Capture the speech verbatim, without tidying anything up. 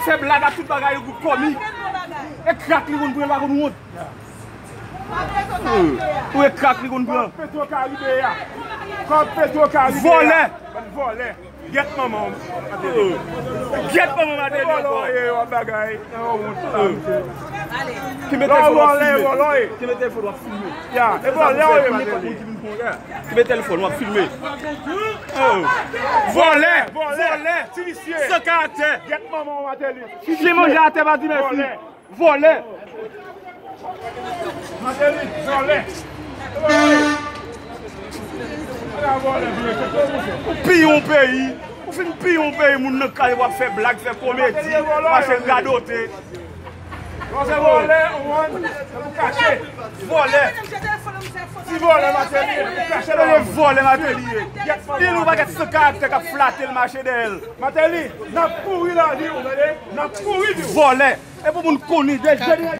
Fè blag ak tout bagay, yon gwoup kòmik. E krak li konn pran, li pa konn wont. Ou e krak li konn pran. Kòb Petro Karibe a. Kòb Petro Karibe a. Vòlè. Bann vòlè. Gyèt manman w, Martelly. Gyèt manman Martelly ankò. Vòlè w ye, w ap bagay. Nan yon wont sa, misye. Kenbe telefòn w ap filme. Vòlè, vòlè w ye. Kenbe telefòn w ap filme. Ya, e vòlè w ye, Martelly. Kenbe telefòn w ap filme. Oh. Vòlè, vòlè, vòlè. Ti visye. San karaktè. Gyèt manman w, Martelly. Chen manje atè pa di mèsi. Vòlè. Vòlè. Martelly, vòlè. Vòlè. Ou piye yon peyi. Ou fin piye yon peyi, moun nan kay w ap fè blag, fè komedi, mache radote. Vòlè, ou kache. Vòlè. Ti vòlè Martelly, ou kache la. Vòlè Martelly ye. Li yon pakèt san karaktè k ap flate l, mache dèyè l. Martelly, n ap kouri lavi w, tande? N ap kouri di w. Vòlè. E pou moun konnen, de jèn